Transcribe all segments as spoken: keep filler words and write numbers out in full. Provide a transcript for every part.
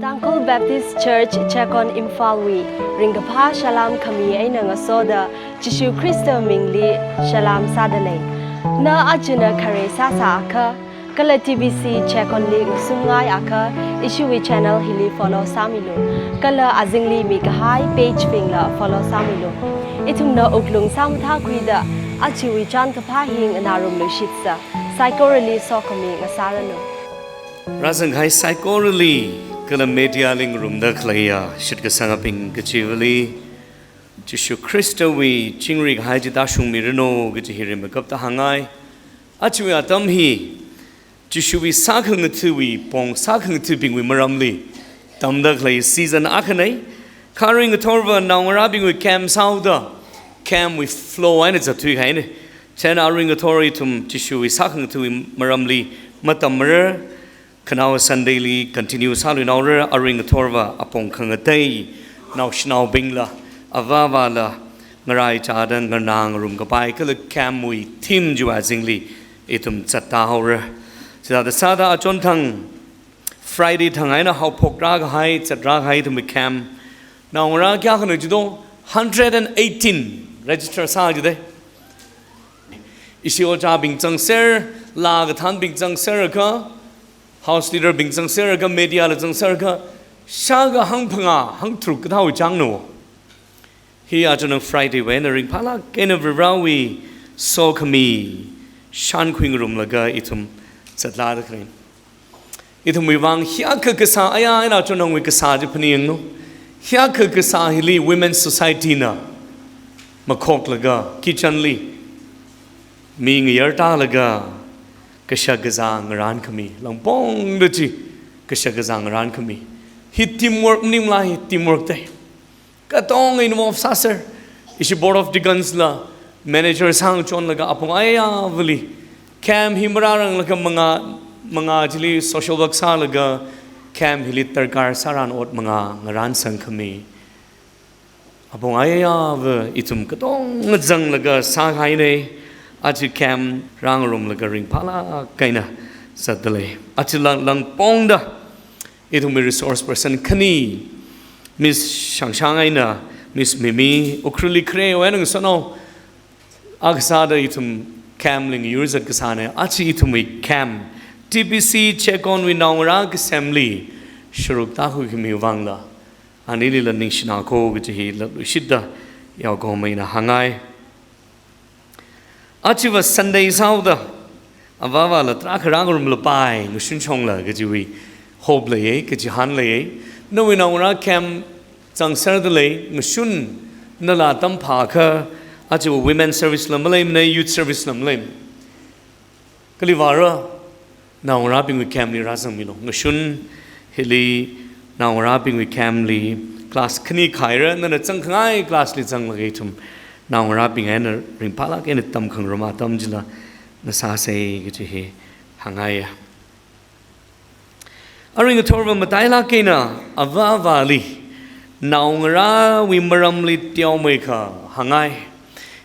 Tangkhul Baptist Church Checkon Imphalwui ringkaphā salām khami eina ngasoda Jishu Khrista mingli salām sādalei. Na ajana khare sāsā akha, kala T B C Checkonli ngasumngai akha, ishiwui channel hili follow sāmilu. Kala azingli mikahai page bingla follow sāmilu. Ithumna wuklung sāmathākhuida ajawui chānkaphā hi nganārumluishitsa. Saikorali sokhami ngasāranu. Rāzangkahai saikorali kala media li ngarumda khaleiya shitkasangabing kachivali Jishu Khristawui chingri kahai chi tāshungmiranu kaji hi rimeikapta hāngngai. Ajawui atam hi Jishuwui sākhangatha̱wui pong, sākhangatha̱bingwui maramli tamda khalei season akhanei. Kha aruingathorva naongarābingwui camp sāhaoda, camp wui flow eina zatthuikahainei. Chieina aruingathor ithum Jishuwui sākhangatha̱wui maramli matammara, khanao Sunday li continue sāluinaora, aruingathorva apong khangatei naoshinaobingla, avāvāla ngaraichāda nganā ngarumkapai kala camp wui theme chiwui azingli ithum zattāhaora. Chithāda sāda achonthang Friday thang eina haophok rākahai, zat rākahai ithumwui camp naongarā kayākhana jido, hundred and eighteen register sā jidei. Ishi ojābing zangser, laa kathānbing zangser akha, house leader bing zangser akha, media la zangser akha, shākha hangphangā, hangtharuk kathāwui chāngna. Hi achonthang Friday wui eina ringphālāk eina Varivarāwui sokhami shānkhui ngarumlaga ithum zatlāda khalei. Ithumwui vang hiyākha kasā, aya, ina achonthangwui kasā chi phaninglu. Hiyākha kasā hili Women's Society na makhoklaga kitchen li mi ngayar tālaga kashak kazā ngarānkhami, langpongda chi kashak kazā ngarānkhami. Hi teamwork maningla, hi teamwork dei. Katonga involve sāser. Ishi Board of Deacons la manager sāngachonlaga apong ayāvali camp hi marāranglaga mangā, mangā chili social work sālaga camp hili darkar sāran ot mangā ngarānsangkhami. Apong ayāva ithum katonga zanglaga sākahainei. Aja camp rāngarumlaga ringphālāk eina zatdalei. Aja lang, langpongda ithumwui resource person khani, Miss Shangshang eina Miss Mimi, Ukhrulli kharewui eina ngasotnao akha sāda ithum camp li ngayur zatkasānei. Aja ithumwui camp, T B C Checkon wui naongarā kasemli sharuk tākhuikhami vangla anilila ningshina ko kaji hi latluishitda yaokahoma ina hāngngai. Ajava Sunday sāhaoda, avāvāla tarākha rāngarumlapai, ngashun shongla kajiwui hope leiya, kachihān leiya. Nawui naongarā camp zangser dalei, ngashun nala atam phākha, ajava women service la maleimanei, youth service la maleimanei. Kali vāra, naongarābingwui camp li rāzangmilu. Ngashun hili naongarābingwui camp li class khani khaira, nana zangkhangai class li zanglaga ithum naongarābing eina ringphālāk eina tamkhangarum atam chila ngasāsei kaji hi hāngngaiya. Aruingathorva matailāk eina avāvāli naongarāwui maramli teomeikha hāngngai.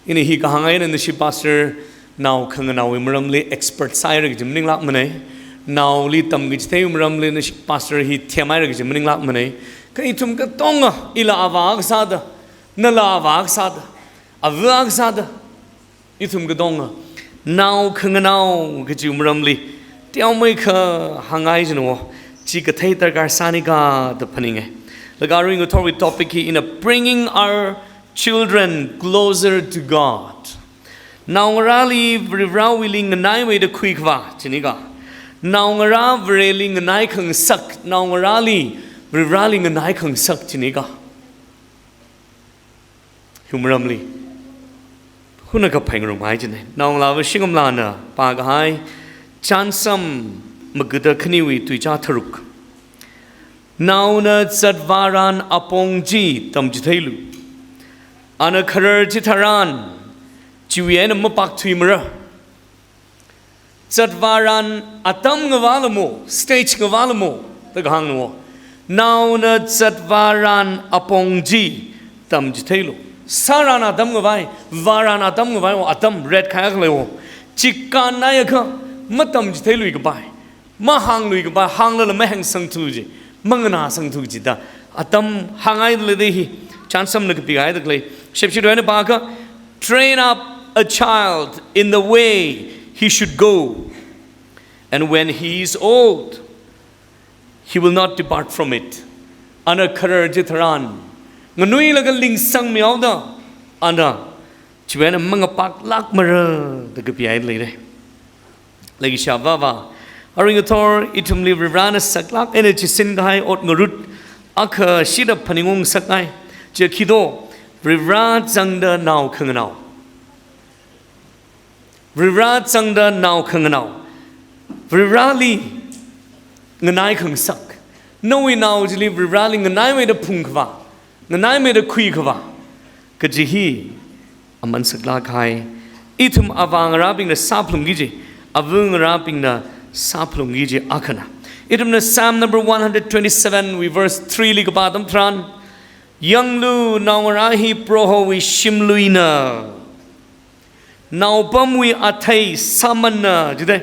Ina hi kahāng eina nashi pastor nao khanganaowui maramli expert sāhaira kaji maninglākmanei. Naoli tamkachitheiwui maramli nashi pastor hi themhaira kaji maninglākmanei. Kha ithum katonga, ila avā akha sāda, nala avā akha sāda, ava akha sāda, ithum katonga nao khanganao kajiwui maramli teomeikha hāngngai jino. Chi kathei darkar sānika da phaninga. Laga aruingathorwui topic hi ina bringing our children closer to God. Naongarāli Varivarāwuili nganaimeida khuikhavā chinika. Naongarā Vareli nganai khangasak, naongarāli Varivarāli nganai khangasak chinika. Hiwui maramli hunakha phaningngarumhai jina. Naongalāva Shingamlana pākahai Chānsam magada khaniwui tuichā tharuk. Naona zatvāran apong chi tamchitheilu. Ana kharar chitharan chiwui eina mapakthuimara. Zatvāran atam ngavālamo, stage ngavālamo, da kahāngna. Naona zatvāran apong chi tamchitheilu. Sāran atam ngavai, vāran atam ngavai, o atam red khai akha lei o. Chikānnaiakha matamchitheilui kapai, mahānglui kapai, hānglala mahengsangthu ji. Manganāsangthu jida atam hāngngailei da hi, chānsam na kapihaida khalei. Shepshi tuina pākha, "Train up a child in the way he should go, and when he is old, he will not depart from it." Ana kharar chitharan, nganuilaga lingsangmihaoda, ana chiwui eina mangapaklākmara da kapihailei da. Leikashiya avāva̱, aruingathor ithumli Varivarāna saklāk eina chisin kahai ot ngarut akha shida phaningung ngasakngai. Chi khi do, Varivarā zangda nao khanganao. Varivarā zangda nao khanganao. Varivarāli nganai khangasak. Nawui nao chili Varivarāli nganaimeida phungkhavā, nganaimeida khuikhavā kaji hi aman saklāk kahai. Ithum avāngarābingna sāphalungki kaji, ava̱ngarābingna sāphalungki kaji akhana. Ithumna Psalm number one hundred twenty-seven wui verse three li kapā atam tharan, "Yanglu, naongarā hi Prohowui shimluina, naopamwui athei sāmanna," jida.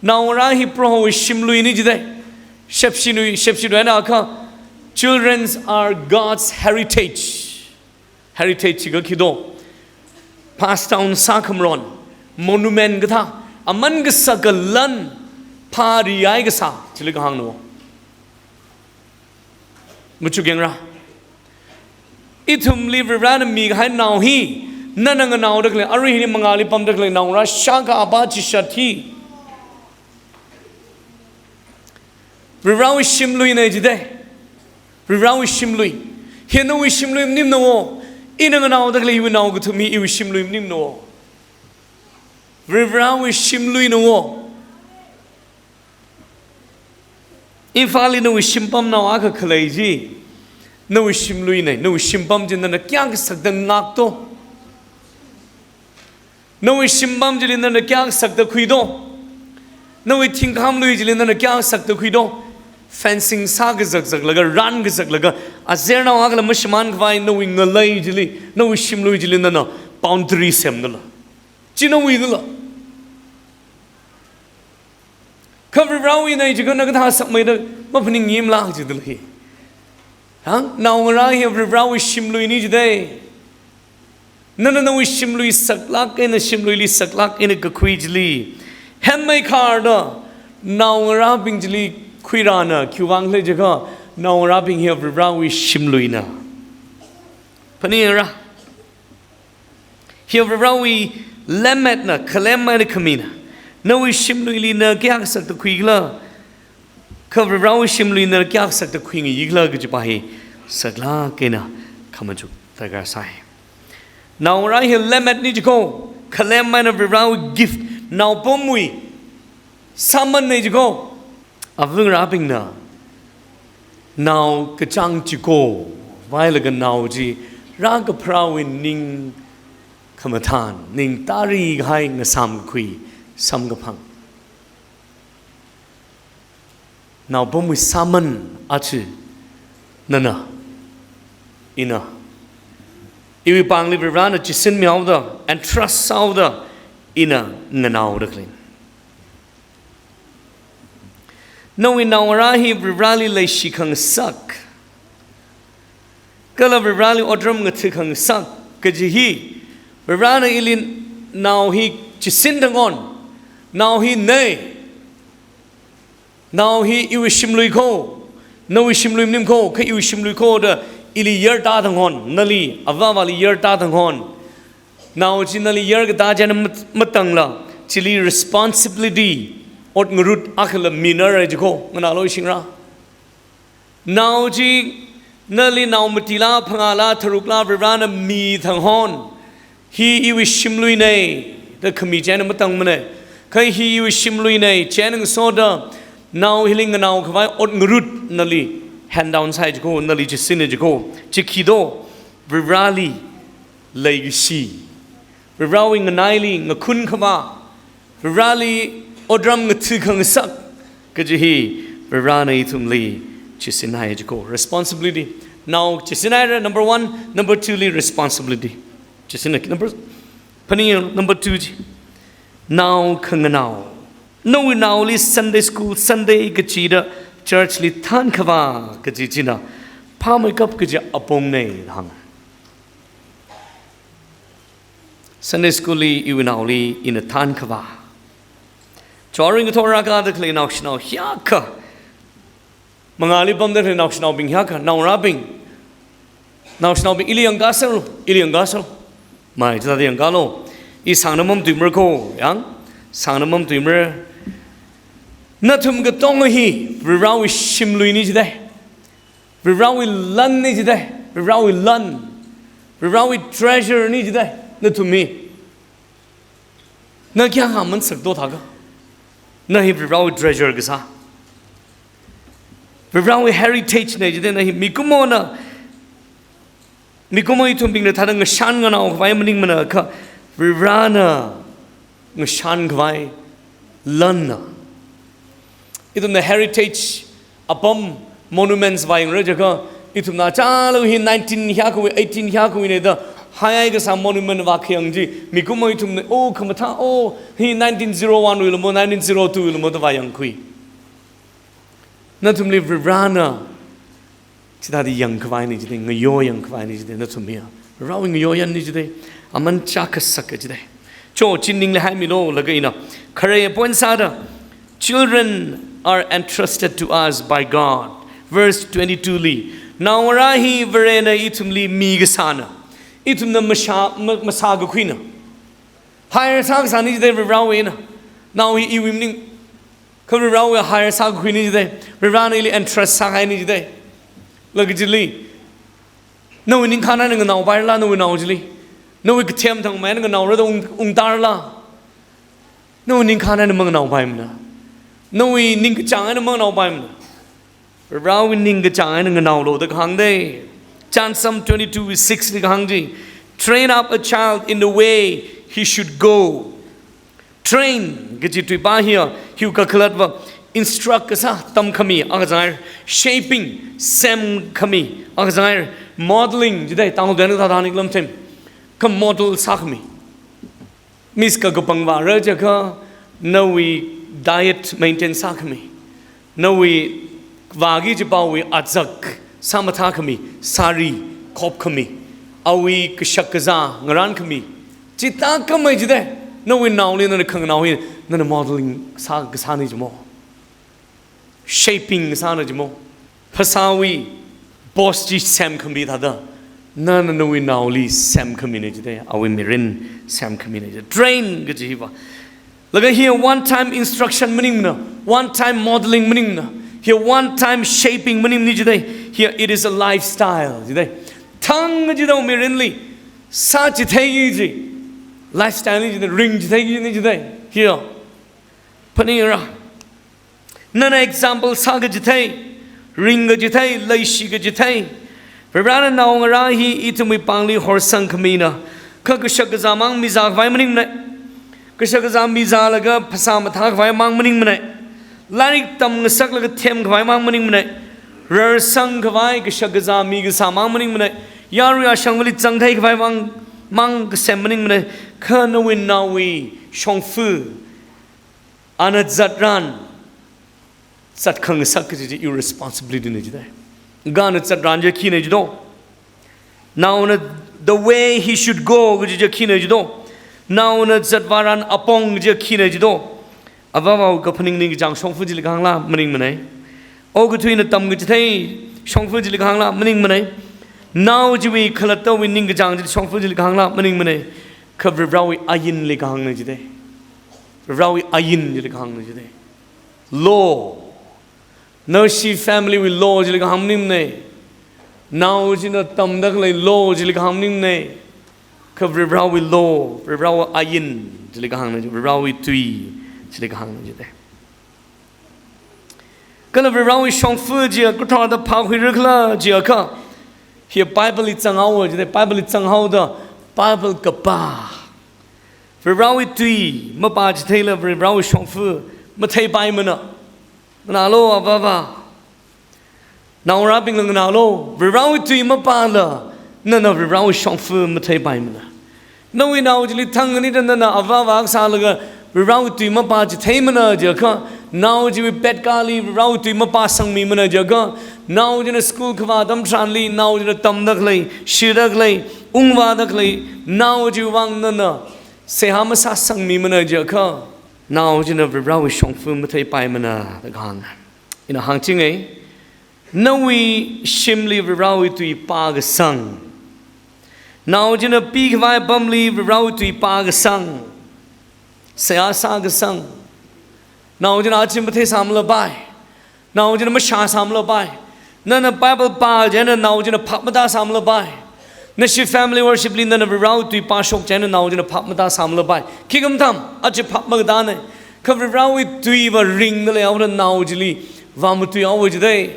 Naongarā hi Prohowui shimluina jida. Shepshi nui, Shepshi tuina akha, "Children are God's heritage." Heritage chiakha khi do, pass down sākhamaron, monument kathā, aman kasaka lan phārihaikasā chili kahāngna. Machuk yangra. Ithumli Varivarāna mikahai nao hi, nana nganaoda khalei, arui hili mangāli pamda khalei naongarā shākha apā chishat hi Varivarāwui shimluina jida. Varivarāwui shimlui. Hi nawui shimlui maningmana wo. Ina nganaoda khalei iwui nao kathum hi iwui shimlui maningmana wo. Varivarāwui shimluina wo. Imphalli nawui shimpamnao akha khalei chi nawui shimluina, nawui shimpam chi nana kayākha sakda ngakto? Nawui shimpam chili nana kayākha sakda khuito? Nawui thingkhamlui chili nana kayākha sakda khuito? Fencing sākazakzaklaga, rānkazaklaga, azarnao akhala mashimānkhavai nawui ngalei chili, nawui shimlui chili nana boundary semdala, chi nawuinala. Kha Varivarāwuina jiakha na kathā sakmeida maphaningyimla jidala hi. Hang, naongarā hi Varivarāwui shimluina jida. Nana nawui shimlui saklāk eina, shimluili saklāk eina kakhui chili, hemmeikharda naongarābing chili khuirāna, khiwuivang khala jiakha naongarābing hi Varivarāwui shimluina. Phaningra. Hi Varivarāwui lemmetna, khalemmeida khamina. Nawui shimluili na kayākha sakda khuikhala, kha Varivarāwui shimluina kayākha sakda khuingayikhala kajipa hi saklāk eina khamachuk darkar sai. Naongarā hi lemmetna jiko, khalemmeina Varivarāwui gift, naopamwui sāmanna jiko. Ava̱ngarābingna nao kachāng chiko vālaga nao chi rākapharāwui ning khamathān, ning tari kahai ngasāmkakhui samkaphang. Naopamwui sāman achi nana, ina, iwui pāngli Varivarāna chisinmihaoda, entrust sāhaoda, ina nganaoda khalei. Nawui naongarā hi Varivarāli leishi khangasak, kala Varivarāli otram ngatha khangasak kaji hi, Varivarāna ili nao hi chisin thanghon, nao hi nei, nao hi iwui shimlui ko, nawui shimlui maning ko, kha iwui shimlui ko da ili yartā thanghon, nali avāvali yartā thanghon, nao chi nali yarkatā china mat-, matangla, chili responsibility, ot ngarut akhala minara jiko, nganālu shingra. Nao chi nali nao matila, phangāla, tharukla Varivarāna mi thanghon, hi iwui shimluina da khami china matangmana. Kha hi iwui shimluina china ngasoda, nao hili nganaokhavai ot ngarut nali hand down sāi jiko, nali chisina jiko. Chi khi do, Varivarāli leikashi, Varivarāwui nganaili ngakhun khavā, Varivarāli otram ngatha khangasak kaji hi Varivarāna ithumli chisinhai jiko. Responsibility. Nao chisinhaira, number one, number two li responsibility. Chisinhai, number, phaning, number two chi. Nao khanganao. Nawui naoli Sunday school, Sunday kachida Church li thānkhavā kaji china, phāmeikap kaji apongna hāng. Sunday school li iwui naoli ina thānkhavā. Chowui ngathor rākada khalei naoshinao hiyākha, mangāli pamda khalei naoshinaobing hiyākha, naongarābing, naoshinaobing ili yangkasālu, ili yangkasālu. Mai, chithāda yangkālu. I sāngna mamatuimara ko, yang, sāngna mamatuimara. Nathum katonga hi Varivarawui shimluina jidalei. Varivarawui lanna jidalei. Varivarawui lan. Varivarawui treasure na jidalei. Nathum hi. Na kayākha mansakto thākha, na hi Varivarawui treasure kasā, Varivarawui heritage na jidalei. Na hi mikumona, mikumo ithumbingna thāda ngashan nganaokhavai maningmana kha, Varivarana ngashankhavai lanna. Ithumna heritage apam, monuments vāyangrai jiakha, ithumna chālu hi nineteen hiyākhawui, eighteen hiyākhawuina da haihai kasā monument vākhayang chi, mikumo ithumna, oh, khamathā, oh, hi nineteen zero one wuilu mo, nineteen zero two wuilu mo da vāyangkhui. Nathumli Varivarana chithāda yangkhavaina jidalei, ngayo yangkhavaina jidalei, nathum hiya. Varivarawui ngayoyanna jidalei, aman chākasaka jidalei. Cho, chi ningli haimilu, laga ina kharei point sāda, "Children are entrusted to us by God." Verse twenty-two li, naongarā hi Varena ithumli mikasāna, ithumna masā, ma-, masākakhuina. Hire sākasāna jidalei Varivarawuina. Nao hi iwui maning, kha Varivarawui hire sākakhuina jidalei. Varivarana ili entrust sākahaina jidalei. Laga chili, nawui ningkhān eina nganaopairala, nawui nao chili? Nawui kathem thangmei eina nganaorada ung, ungtarala? Nawui ningkhān eina manganaopaimana. Nawui ningkachāng eina manganaopaimana. Varivarawui ningkachāng eina nganaolu da kahāng dei. Chānsam twenty-two six li kahāng chi, "Train up a child in the way he should go." Train kaji tuipā hiya, hiwui kakhalatva instruct kasā, tamkhami akha zanghaira, shaping, semkhami akha zanghaira, modeling jidalei, Tangkhul tui eina thāda hāngni khala matheimana, kha model sākhami. Miss kakapang vāra jiakha, nawui diet maintain sākhami, nawui vāki kajipāwui azak sāmathākhami, sari khopkhami, awui kashak kazā ngarankhami, chithākhamei jidalei, nawui naoli nana khanganao hi nana modeling sā, kasāna jimo. Shaping sāna jimo. Phasāwui boss chi semkhami thāda, nana nawui naoli semkhamina jidalei, awui mirin semkhamina jidalei. Train kaji hiva, laga hiya one time instruction maningmana, one time modeling maningmana, hiya one time shaping maningmana jidalei, hiya it is a lifestyle jidalei. Thang jida mirinli sāchitheiki kaji lifestyle na jidalei, ringchitheiki na jidalei. Hiya phaningra. Nana example sākachithei, ringkachithei, leishikachithei. Varivarana naongarā hi ithumwui pāngli horsangkhamina. Kha kashak kazā mang mizākhavai maningmana. Kashak kazā mizālaga phasā mathākhavai mang maningmana. Lairik tamngasaklaga themkhavai mang maningmana. Rarsangkhavai kashak kazā mikasā mang maningmana. Yarui ashangvali zangtheikhavai mang, mang kasem maningmana. Kha nawui naowui shongfa, ana zatran zatkhangasak kaji chi iwui responsibility na jidalei. Kha ana zatran chi khina jido? Naona, the way he should go kaji chi khina jido? Naona zatvāran apong kaji khina jido? Avāvawui kaphaning ningkachāng shongfa chili kahāngla maningmana. Okathuina tamkachithei shongfa chili kahāngla maningmana. Nao chiwui khalattawui ningkachāng chili shongfa chili kahāngla maningmana. Kha Varivarawui ainli kahāngna jidalei. Varivarawui ain chili kahāngna jidalei. Law. Nashi family wui law chili kahāng maningmana. Nao china tamda khalei law chili kahāng maningmana. Kha Varivarawui law, Varivarawui ain chili kahāngna, Varivarawui tui chili kahāngna jidalei. Kala Varivarawui shongfa chiya kathāda phākhuira khala jiakha, hiya Bible li zanghaowa jidalei, Bible li zanghaoda, Bible kapā. Varivarawui tui mapāchitheila Varivarawui shongfa matheipaimana. Nganālu avāva. Naongarābingla nganālu, Varivarawui tui mapāla nana Varivarawui shongfa matheipaimana. Nawui nao chili thangkhanida nana avāva sālaga Varivarawui tui mapāchitheimana jiakha, Nao chiwui petkali Varewui tui mapāsangmimana jiakha, nao china school kavā atam tharanli, nao china tamda khalei, shida khalei, ungvāda khalei, nao chiwui vang nana seihā masāsangmimana jiakha, nao china Varewui shongfa matheipaimana da kahāng. Ina hāngchinga, nawui shimli Varewui tui pākasang, nao china pikhavai apamli Varewui tui pākasang, seihā sākasang, nao china aja matheisāmalapai, nao china mashāsāmalapai. Nana Bible pā chieina nao china phap matāsāmalapai. Nashi family worship li nana Varewui tui pāshok chieina nao china phap matāsāmalapai. Khikha mathāmana, aja phap makatāna. Kha Varewui tuiva ringda leihaoda nao chili vāmatuihaowa jida.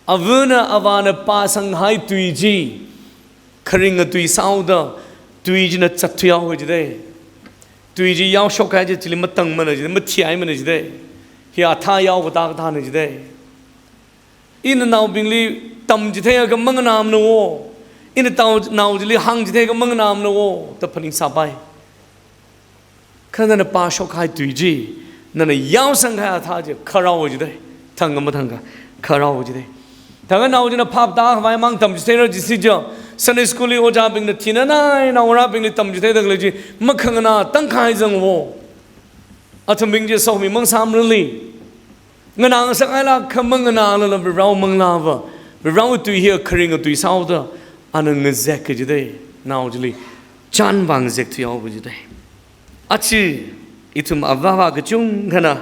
Avana avāna pāsanghai tui chi kharinga tui sāhaoda, tui china zatthuihaowa jida. Tui chi yaoshokhai chi chili matangmana jida, mathihaimana jida. Hi athā yaokatā kathāna jida. Ina naobingli tamchitheiakha manganāmana wo. Ina tao nao chili hāngchitheiakha manganāmana wo da phaningsāpai. Kha nana pāshokhai tui chi, nana yaosangkahai athā chi kharāhaowa jida. Thangkha mathangkha kharāhaowa jida. Thangkha nao china phap tākhavai mang tamchitheira jisi chi, Sunday school li ojābingna thina nai naongarābingli tamchitheida khalei chi makhanganā tangkhai zangwo. Athumbing chi sokhami mang sāmarali. Nganāngasakhailākha manganālala Varewui manglāva, Varewui tui hi kharinga tui sāhaoda, ana ngazek kajida, nao chili chānvā ngazekthuihaowa jida. Aja ithum avāva kachungkhana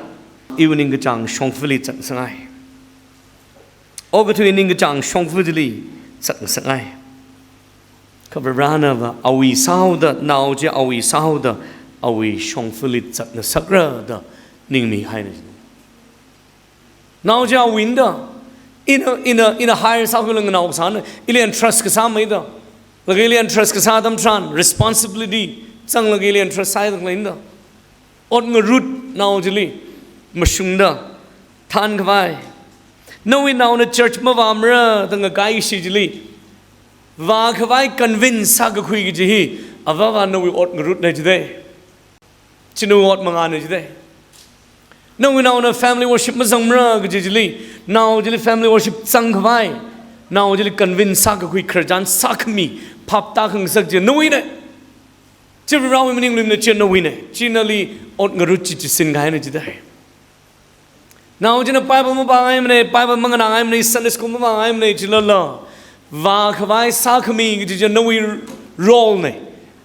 iwui ningkachāng shongfali zatngasakngai. Okathui ningkachāng shongfa chili zatngasakngai. Kha Varena va awui sāhaoda, nao chi awui sāhaoda, awui shongfali zatngasakra da ningmihaina. Nao chi awuina da, ina, ina, ina hire sākhuilaga nganao kasāna, ili entrust kasā maida. Laga ili entrust kasā atam tharan, responsibility zanglaga ili entrust sāhaida khaleina da. Ot ngarut nao chili, mashungda, thānkhavai. Nawui naona church mavāmara da ngakaishi chili, vākhavai convince sākakhui kaji hi, avāva nawui ot ngarutna jida. Chi nawui ot mangāna jida. Nawui naona family worship mazangmara kaji chili, nao chili family worship zangkhavai, nao chili convince sākakhui khararchan sākhami, phap tākhangasak chi nawuina. Chi Varewui maningluimana, chi nawuina. Chi nali ot ngarut chi chisinkahaina jida. Nao china Bible mapāngaimana, Bible manganāngaimana, Sunday school mavāngaimana jilala, vākhavai sākhami kaji chi nawui role na.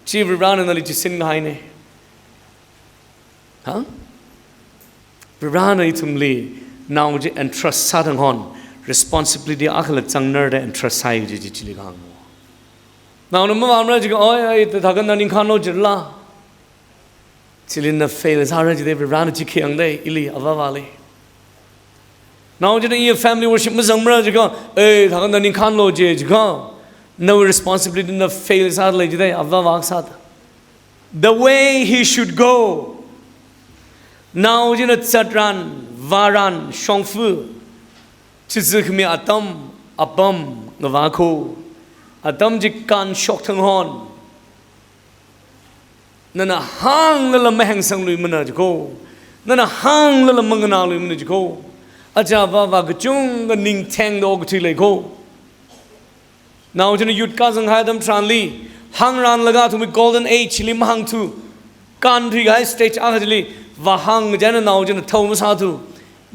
Chi Varena nali chisinkahaina. Ha? Varena ithumli nao chi entrust sāda hon, responsibility akhala zangngarda entrust sāi kaji chi chili kahāng. Naona mavāmara jiakha, oi, oi, thākha na ningkhānlu jila. Chili na fail sāra jida, Varena chi khayangda, ili avāvali. Nao china iya family worship mazangmara jiakha, eh, thākha na ningkhānlu je jiakha, nawui responsibility na fail sālei jida, avāva sāda. The way he should go. Nao china zatran, vāran, shongfa, chizakhami atam, apam, ngavākho. Atam chi kānshok thang hon, nana hānglala mahengsangluimana jikho. Nana hānglala manganāluimana jikho. Aja avāva kachungkha ningthengda okathui leikho. Nao china youth kazanghai atam tharanli, hāngranlaga athumwui golden age li mahāngthu, kānthuikahai stage akha chili, vāhāng chieina nao china thao masāthu,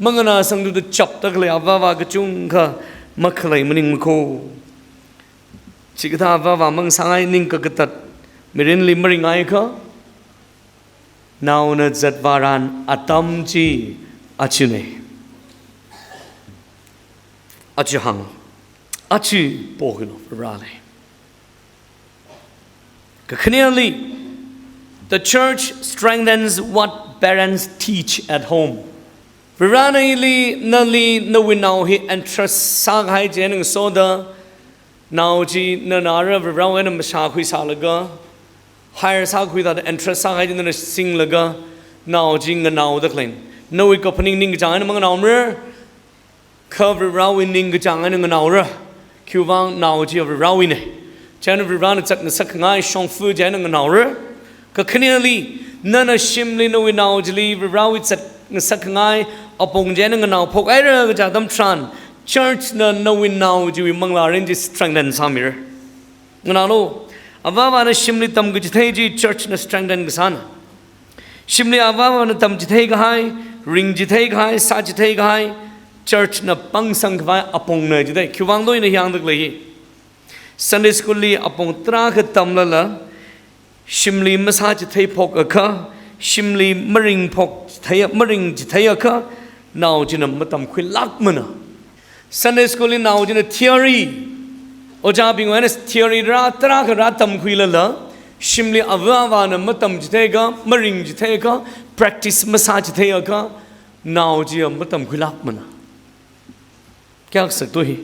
manganāsangthu da chapda khalei avāva kachungkha makhalei maningmakho. Chikathā avāva mangasāngai, ning kakatat mirinli maringngaikha, naona zatvāran atam chi ajana. Aja hāng, aja pokhuilu, Vareli. Kakhaneli, the church strengthens what parents teach at home. Varena ili, nali, nawui nao hi entrust sākahai chieina ngasoda, nao chi nana ara Varewui eina mashākhui sālaga, hire sākhui thāda entrust sākahai chi nana singlaga, nao chi nganaoda khaleina. Nawui kaphaning ningkachāng eina manganaomara, kha Varewui ningkachāng eina nganaora. Khiwuivang nao chi Varewuina. Chieina Varena zatngasakkhangai shongfa chieina nganaora. Kakhaneli, nana shimli nawui nao chili Varewui zatngasakkhangai apong chieina nganao phokhaira kaja atam tharan, church na nawui nao chiwui manglārin chi strengthen sāmira. Nganālu, avā avāna shimli tamkachithei chi church na strengthen kasāna. Shimli avā avāna tamchithei kahai, ringchithei kahai, sāchithei kahai, church na pangsang khavai apongna jidalei. Khiwuivang do ina hāngda khalei hi. Sunday school li apong tarākha tamlala, shimli masāchithei phokakha, shimli maring phokchithei, maringchithei akha, nao china matamkhuilākmana. Sunday school li nao china theory, ojābingwui eina theory rā tarākha rātamkhuilala, shimli avā avāna matamchithei akha, maringchithei akha, practice masāchithei akha, nao chiya matamkhuilākmana. Kayākha sakto hi.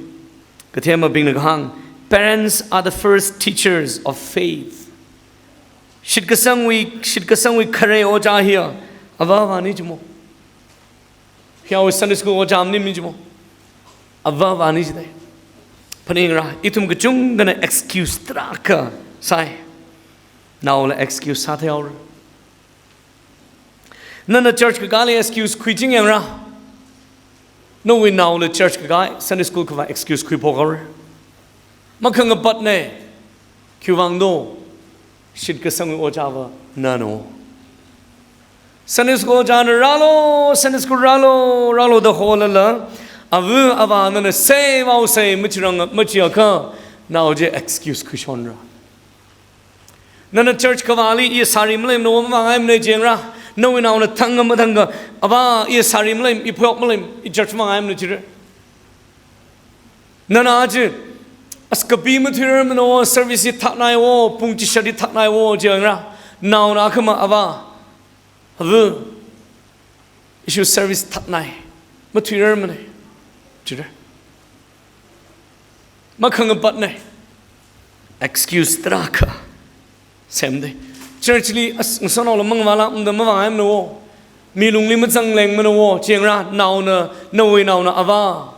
Kathemabingna kahāng, "Parents are the first teachers of faith." Shitkasangwui, shitkasangwui khare ojā hiya avā avāna jimo. Hiya Sunday school ojā maningmana jimo. Avā avāna jidalei. Phaningra, ithum kachungkhana excuse tarākha sai. Naola excuse sātheihaora. Nana church kakāli excuse khuiching yangra. Nawui naola church kakā, Sunday school khavā excuse khuiphokhaora. Makhangapatna. Khiwuivang do, shitkasangwui ojāva nano. Sunday school ojāna rālu, Sunday school rālu, rālu da holala, avā avā nana sāvāosei machirang, machiakha, nao chi excuse khuishonra. Nana church kavāli iya sari maleimana, mavāngaimana jingra. Nawui naona thang mathangkha, avā iya sari maleimana, i phayok maleimana, i church mavāngaimana jira. Nana aja, as kapi mathuirarmana, service hi thaknai wo, pung chishat hi thaknai wo jingra. Naona akhama avā, avā, ishi service thaknai, mathuirarmana jira. Makhangapatna. Excuse tarākha semdalei. Church li as ngasotnaola mangvālākmada, mavāngaimana wo. Mi lungli mazanglengmana wo, jingra naona, nawui naona avā,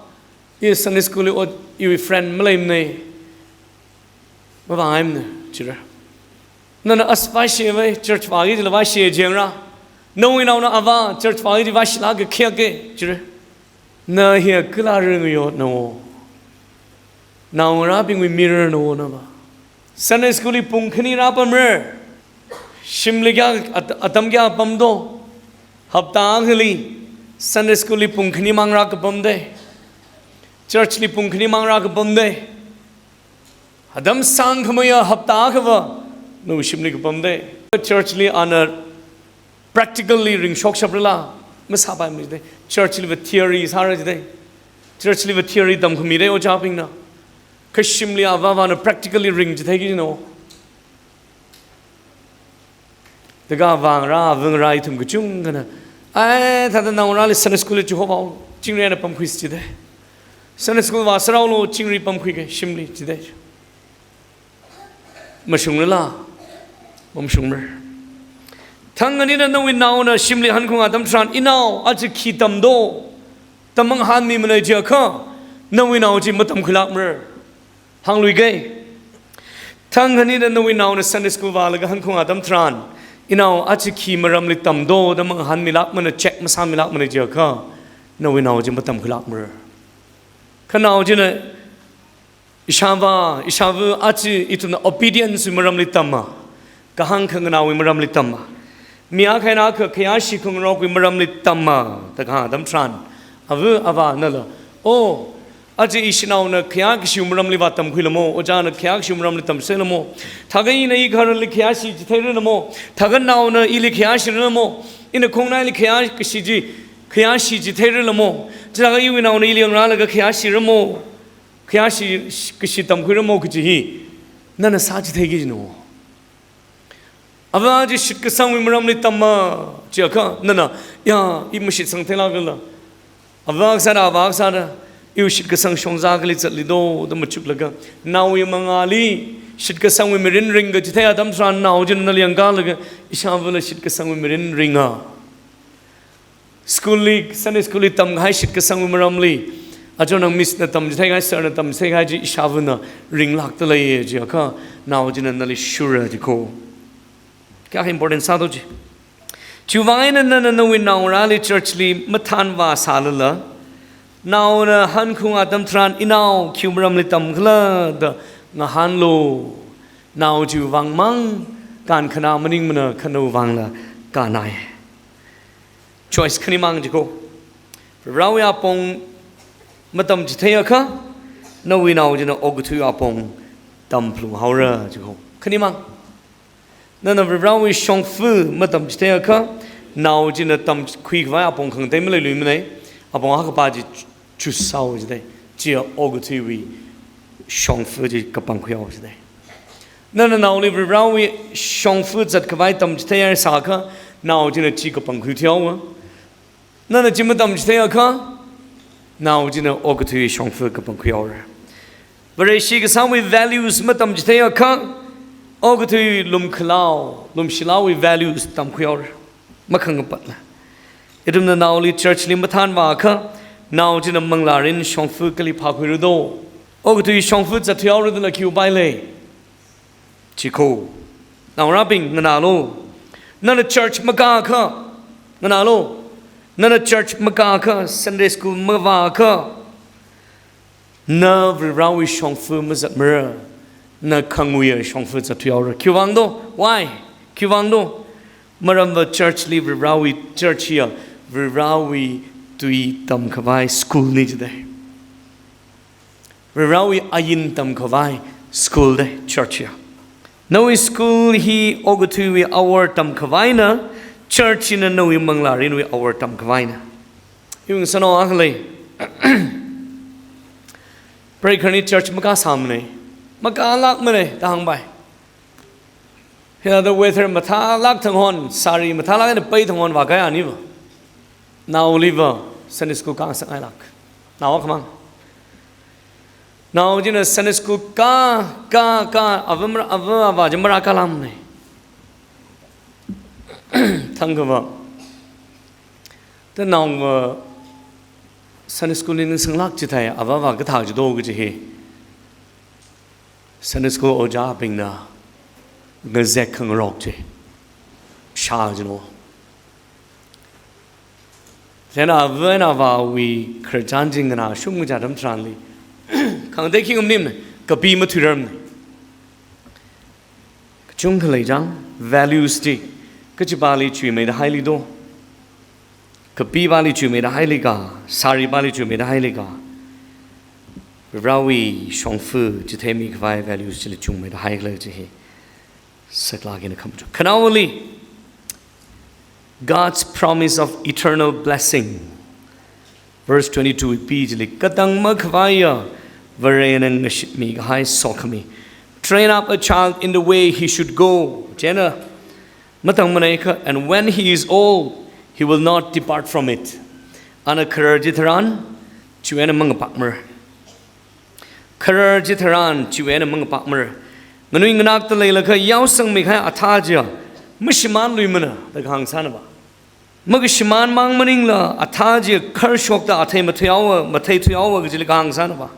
i Sunday school li ot, iwui friend maleimana, mavāngaimana jira. Nana as vāshivai, church vāki jila vāshi jingra. Nawui naona avā, church vāki ji vāshilāka khayāka jira. Na hiya kala ringyotna wo. Naongarābingwui mirror na wo nava. Sunday school li pung khani rāpamra. Shimli kayā at-, atam kayā pamdo. Hapta akhali Sunday school li pung khani mang rākapamdalei. Church li pung khani mang rākapamdalei. Atam sāngkhameiya hapta akhava, nawui shimli kapamdalei. Church li ana practically ringshokshapra la, masāpaimana jidalei. Church liva theory sāra jidalei. Church liva theory tamkhamidalei ojābingna. Kha shimli avā avāna practically ringchitheiki jino. Thākha vāngarā, vāngarā ithum kachungkhana, ai, thāda naongarāli Sunday school li chihovao, chingri eina pamkhuisa jidalei. Sunday school vāsāraolu, chingri pamkhuika, shimli jidalei. Mashungra la, mamashungmara. Thang khanina nawui naona shimli hankhung atam tharan, inao, aja khi tamdo, da mangahānmimana jiakha, nawui nao chi matamkhuilākmara. Hāngluiga. Thang khanina nawui naona Sunday school vālaga hankhung atam tharan, inao aja khi maramli tamdo da mangahānmilākmana, check masāmilākmana jiakha, nawui nao chi matamkhuilākmara. Kha nao china, ishāvā, ishāva aja ithumna obedience wui maramli tamma, kahāng khanganāwui maramli tamma, mi akha eina akha khayāshi khangarokwui maramli tamma, da kahāng atam tharan, avā avānala, o, aja ishinaona khayākashiwui maramli vātamkhuilamo, ojāna khayākashiwui maramli tamseilamo, thākha ina igharali khayāshi chitheirarna mo, thākha naona ili khayāshirarna mo, ina khongnaili khayākashi chi, khayāshi chitheirarna mo, chithākha iwui naona ili yangrālaga khayāshirarna mo, khayāshi kashi tamkhuirarna mo kaji hi, nana sāchitheiki jino. Avā chi shitkasangwui maramli tamma jiakha, nana, ya, i mashitsangtheilāka la. Avā kasāda, avā kasāda, iwui shitkasang shongza kali zatlido, da machuklaga, naowui mangāli shitkasangwui mirin ringkachithei atam tharan nao china nali yangkalaga, ishāvala shitkasangwui mirin ringa. School li, Sunday school li tamkahai shitkasangwui maramli, achonang miss na tamchitheikahai, sir na tamchitheikahai chi ishāvana ringlākda leiya jiakha, nao china nali shurra jiko. Kayākha important sādo chi. Chiwuivang eina nana nawui naongarāli church li mathānvāsālala, naona hankhung atam tharan, "Inao, khiwui maramli tamkhala?" da ngahānlu. Nao chiwuivang mang kankhanā maningmana, kha nawuivangla kannai. Choice khanimang jiko. Varewui apong matamchitheiakha, nawui nao china okathui apong tamphalung haora jiko. Khanimang. Nana Varewui shongfa matamchitheiakha, nao china tamkhuikhavai apong khangatei maleiluimana, apong akha pā chi choose sāo jidalei, chiya okathuiwui shongfa chi kapangkhuihao jidalei. Nana naoli Varewui shongfa zatkhavai tamchitheihai sākha, nao china chi kapangkhui thuihaowa. Nana chi matamchitheiakha, nao china okathui shongfa kapangkhuihaora. Vareshi kasāwui values matamchitheiakha, okathui lumkhalao, lumshilaowui values tamkhuihaora. Makhangapatla. Ithumna naoli church li mathānvāakha, nao china manglārin shongfa kali phākhuira do? Okathui shongfa zatthuihaora dala khi upai lei? Chiko. Naongarābing, nganālu. Nana church makāakha, nganālu. Nana church makāakha, Sunday school mavāakha, na Varewui shongfa mazatmara, na khanguiya shongfa zatthuihaora. Khiwuivang do? Why? Khiwuivang do? Maramva church li Varewui church hiya Varewui tui tamkhavai school na jidalei. Varewui ain tamkhavai school dei church hiya. Nawui school hi okathuiwui awor tamkhavaina, church hina nawui manglārinwui awor tamkhavaina. Iwui ngasānao akha lei. Preigahar ni church makāsāmana, makālākmana da hāngpai. Hithāda weather mathālāk thang hon, sari mathālāk eina pai thang hon vākahai aniva, naoliva Sunday school kāngasakngailāk. Nao akhamang. Nao china Sunday school kā, kā, kā, ava mara, ava, avā chi marākālāmana. Thangkha va, ta naova Sunday school li ningsanglāk chithei, ava, avā kathā chi do kaji hi Sunday school ojābingna ngazek khangarok chi shā jino. Chieina ava eina avāwui khararchan chi nganāshung kaja atam tharanli, khangatei khi ngamaningmana, kapi mathuirarmana. Kachungkha lei chang, values chi, kachipāli chuimeida haili do? Kapipāli chuimeida haili ka, saripāli chuimeida haili ka, Varewui shongfa chitheimi khavai values chili chuimeida haikhala kaji hi saklāk eina khamatu. Khanaowali, God's promise of eternal blessing. Verse twenty-two wui P chili, katang makhavaiya Varena ngashitmi kahai sokhami. Train up a child in the way he should go. Chieina matangmana kha, and when he is old, he will not depart from it. Ana kharar chitharan, chiwui eina mangapakmara. Kharar chitharan chiwui eina mangapakmara. Nganui nganakta leilakha yaosangmi kahai athā chiya mashimānluimana da kahāng sānava. Makashimānmang maningla athā chiya kharshokta athei mathuihaowa, matheithuihaowa kajili kahāng sānava.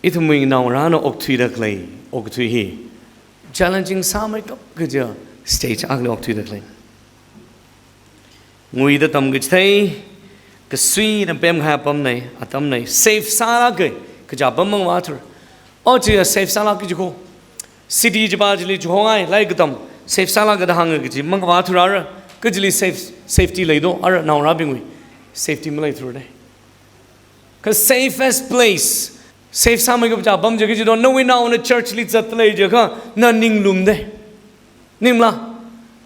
Ithumwui naongarāna okthuida khalei okathui hi challenging sāmeikap kaja stage akhali okthuida khalei. Nguida tamkachithei, kasuina pemkahai apamna, atamna, safe sālāka kaja apam mangavāthura. O chiya safe sālāka jiko. City chipā chili chihongai, lai katam, safe sālāka da hānga kaji mangavāthura ra, kajili safe, safety lei do, ara naongarābingwui safety maleithura dei. Kha safest place, safe sāmeikap kaja apam chi kaji do? Nawui naona church li zatda lei jiakha, na ning lumdei. Ningla,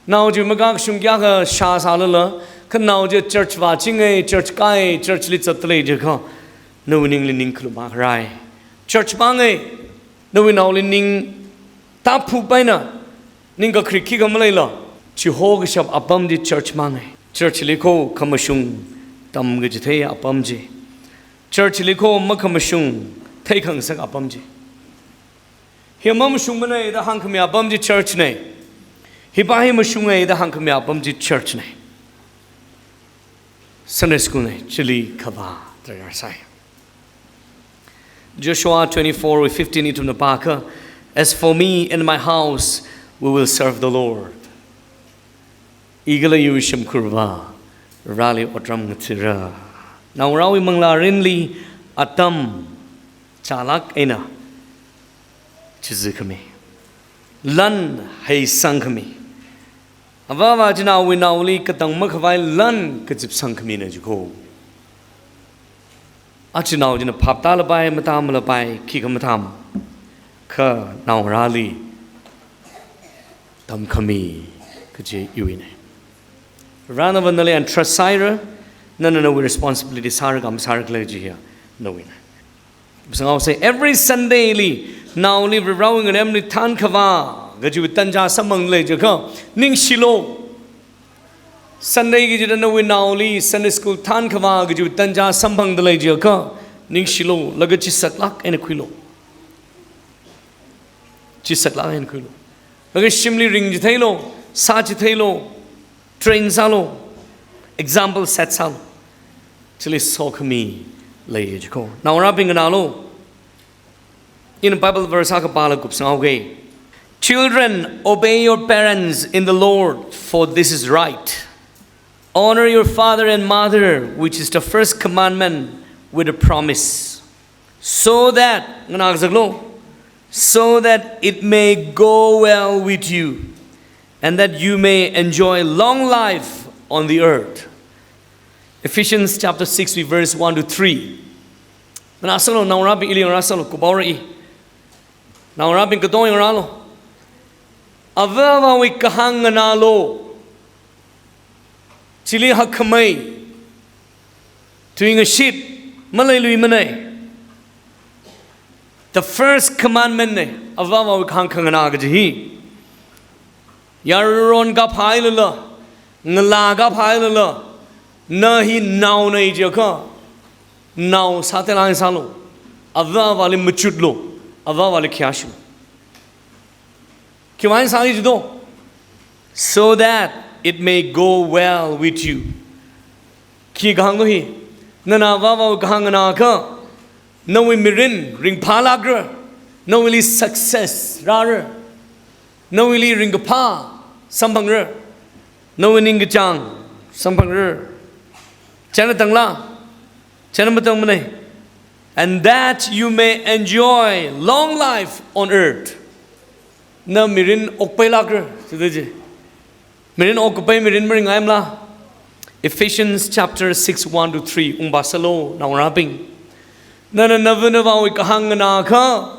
nao chi makā kashung kayākha shāsālala, kha nao chi church vāchinga, church kāya, church li zatda lei jiakha, nawui ningli ning khalum akha rāi. Church manga, nawui naoli ning tāphuk paina, ning kakharik khikha maleila, chihokashap apam chi church manga. Church li kho khamashung tamkachithei apam chi. Church li kho makhamashung theikhangasak apam chi. Hi mamashungmana da hāngkhami apam chi church na. Hipā hi mashunga da hāngkhami apam chi church na. Sunday school na, chili khavā darkar sai. Joshua twenty-four wui fifteen ithumna pākha, "As for me and my house, we will serve the Lord." Ikala iwui shimkhurva, Vareli otram ngathara. Naongarāwui manglārinli atam chālāk eina chizi khami, lan heisang khami, avāva chinaowui naoli katang makhavai lan kazipsang khamina jiko. Achinao china phap tālapai, matāmlapai, khikha matham, kha naongarāli tamkhami kaji iwuina. Varena nali entrust sāhaira, nana nawui responsibility sāra kha masāra khala kaji hiya nawuina. Sangao say, every Sunday li naoli Varewui ngaremli thānkhavā kajiwui tanja samphangda lei jiakha, ningshilo. Sunday kachida nawui naoli Sunday school thānkhavā kajiwui tanja samphangda lei jiakha, ningshilo, laga chisaklāk eina khuilo. Chisaklāk eina khuilo. Laga shimli ringchitheilo, sāchitheilo, train sālo, example set sālo. Chili sokhami lei jiko. Naongarābing nganālo. Ina Bible verse akha pālaga kupsangaoga. "Children, obey your parents in the Lord, for this is right. Honor your father and mother, which is the first commandment with a promise. So that," nganā kazaklo, "so that it may go well with you, and that you may enjoy long life on the earth." Ephesians chapter six, verse one to three. Nganāsālo, naongarābing, ili nganāsālo, kuphaora i. Naongarābing katonga ngarālo. Avāvawui kahāng nganālo. Chili hakkhamei, tuingashit maleiluimana. The first commandment na, avāvawui kahāng khanganā kaji hi. Yaron kaphāhailala, ngalā kaphāhailala, na hi naona jiakha, nao sātela sālo, avāvali machutlo, avāvali khayāshilo. Khiwui vang sāli jido? "So that it may go well with you." Khi kahānglo hi, nana avāvawui kahāng nganāakha, nawui mirin ringphālākra, nawuili success rāra, nawuili ringkaphā samphangra, nawui ningkachāng samphangra. China tangla, china matangmana. "And that you may enjoy long life on earth." Na mirin okpailākra, sida ji. Mirin okkapai mirin maringngaimala? Ephesians chapter six, one to three, ungpasālo, naongarābing. Nana nava navāwui kahāng nganāakha,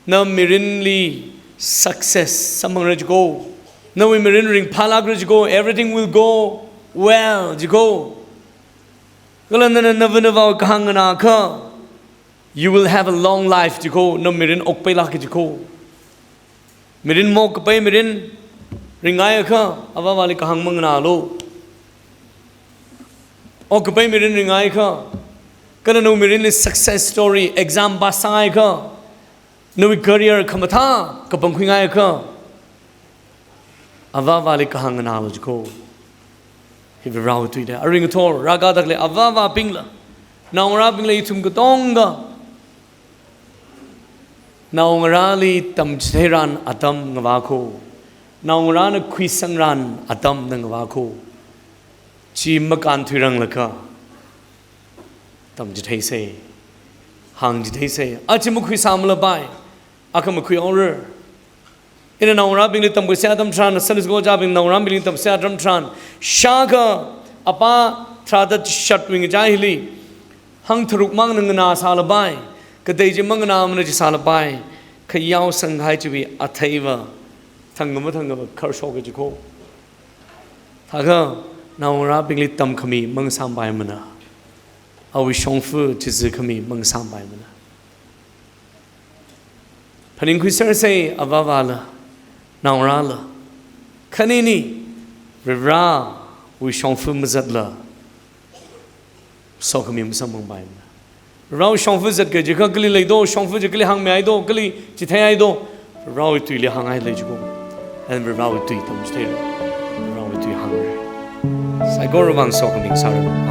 na mirinli success samphangra jiko. Nawui mirin ringphālākra jiko. Everything will go well jiko. Kala nana nava navāwui kahāng nganāakha, you will have a long life jiko, na mirin okpailāka jiko. Mirin mokkapai mirin ringngaiakha, avāvali kahāng manganālo. Okkapai mirin ringngaiakha, kala nawui mirinli success story, exam pass sāngaiakha, nawui career khamathā kapangkhuingaiakha, avāvali kahāng nganālo jiko. Hi Varewui tuida. Aring athor rākadakle avāvabingla, naongarābingla ithum katonga, naongarāli tamchitheirān atam ngavāko. Naongarāna khuisangran atamna ngavāko. Chi makānthuiranglakha, tamchitheisa, hāngchitheisa. Aja makhuisāmalapai, akha makhuihaora. Ina naongarābingli tamkhuisa atam tharan, Sunday school ojābing naongarābingli tamkhuisa atam tharan, shākha apā tharāda chishatwui ngachai hili, hangtharuk mangna nganāsālapai, katei chi manganāmana chisālapai, kha yaosangkahai chiwui atheiva, thangkha mathangkhava kharshoka jiko. Thākha naongarābingli tamkhami mangasāmpaimana. Awui shongfa chizikhami mangasāmpaimana. Phaningkhuisersa avāvala, naongarāla. Khanini, Varewui shongfa mazatla, sokhami masamphangpaimana. Varewui shongfa zatki jiakha kali leido, shongfa chi kali hāngmihaido, kali chitheido, Varewui tuili hānghai lei jiko. And Varewui tui tamchitheira. Varewui tui hāngra. Saikorawui vang sokhami sāra.